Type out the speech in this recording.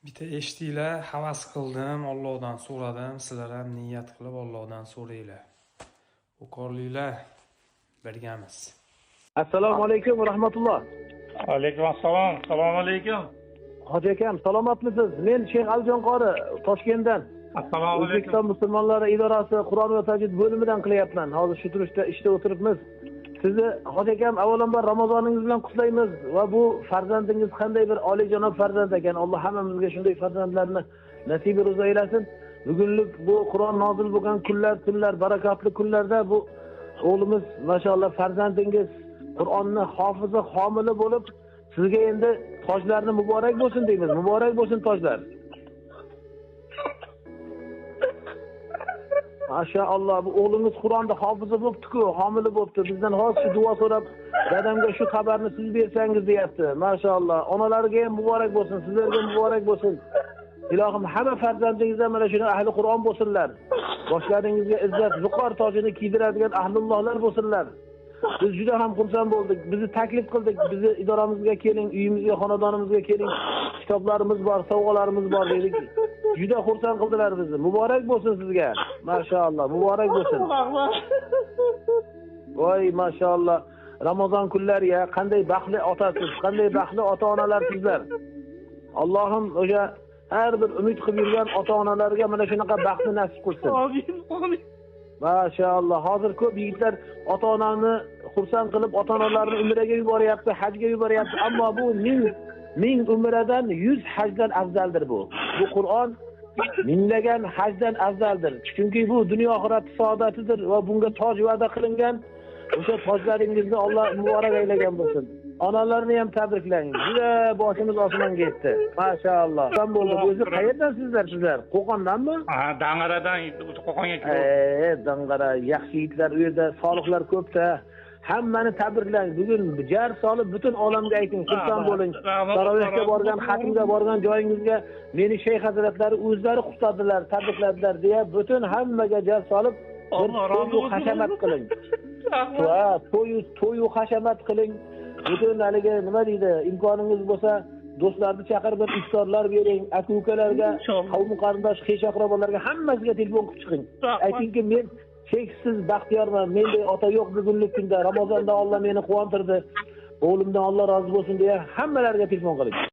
Bitta eshitdinglar, havas qildim, Allohdan so'radim, sizlar ham niyat qilib Allohdan so'ranglar. Qo'qonliklar, birgamiz. Assalomu alaykum va rahmatulloh. Alaykum assalom. Assalomu alaykum. Hoji akam, salomatmisiz? Men Shayx Alijon qori, Toshkentdan. Assalomu alaykum. O'zbekiston musulmonlari idorasi Qur'on va tajvid bo'limidan qilyapman. Hozir shu turishda ishda o'tiribmiz. Sizni hoji akam avvalambor Ramozoningiz bilan qutlaymiz va bu farzandingiz qanday bir oliyjanob farzand ekan. Alloh hammamizga shunday farzandlarni nasibi ro'za aylasin. Bugunlik bu Qur'on nozil bo'lgan kunlar, tunlar, barakotli kunlarda bu o'g'limiz mashalloh farzandingiz Qur'onni hofizi, homili bo'lib, sizga endi tojlarni muborak bo'lsin deymiz. Muborak bo'lsin tojlar. Maşallah bu o'g'limiz Qur'onda hofizi bo'pti-ku, homili bo'pti. Bizdan hozir shu duo so'rab, dadamga shu xabarni siz bersangiz deyapti. Maşallah. Onalarga ham muborak bo'lsin, sizlarga muborak bo'lsin. Ilohim hamma farzandingizlar mana shuni ahli Qur'on bo'lsinlar. Boshlaringizga izzat, viqor tojini kiydiradigan ahlullohlar bo'lsinlar. Biz juda ham xursand bo'ldik. Bizni taklif qildik. Bizni idoramizga keling, uyimizga, xonadonimizga keling. Kitoblarimiz bor, sovg'alarimiz bor dedik. Juda xursand qildilar bizni. Muborak bo'lsin sizga. Maşallah, muborak bo'lsin. Voy, maşallah. Ramazon kunlari ya, qanday baxtli otasiz, qanday baxtli ota-onalar sizlar. Allohim o'sha har bir umid qilib yurgan ota-onalarga mana shunaqa baxtni nasib qilsin. Amin, amin. Maşallah. Hozir ko'p yigitlar ota-onani xursand qilib, ota-onalarini umraga yuboryapti, hajga yuboryapti. Ammo bu ming umradan 100 hajdan afzaldir bu. Bu Qur'on minglagan hajdan afzaldir. Chunki bu dunyo oxirat saodatidir va bunga toj va'da qilingan. O'sha tojlaringizni Alloh muborak aylagan bo'lsin. Onalarni ham tabriklang. Juda boshimiz osmonga yetdi. Maşallah. Xursand bo'ldik. O'zi qayerdan sizlar? Qo'qondanmi? Ha, Dang'aradan Qo'qonga keldim. Dang'ara, yaxshi yigitlar u yerda, solihlar ko'pda. Hammani tabriklang. Bugun jar solib butun olamga ayting, xursand bo'ling. Tarovehga borgan, xatmga borgan joyingizga meni shayx hazratlari o'zlari qutladilar, tabrikladilar deya butun hammaga jar solib to'y hashamat qiling. Va to'y hashamat qiling. Butun haligi nima deydi, imkoningiz bo'lsa do'stlarni chaqirib bir iftorlar bering, aka-ukalarga, qavm qarindosh, xesh aqrabolarga hammasiga telefon qilib chiqing. Aytingki, men cheksiz baxtiyorman, menday ota yo'q bugungi kunda, Ramazonda Alloh meni quvontirdi, o'g'limdan Alloh rozi bo'lsin deya hammalarga telefon qiling.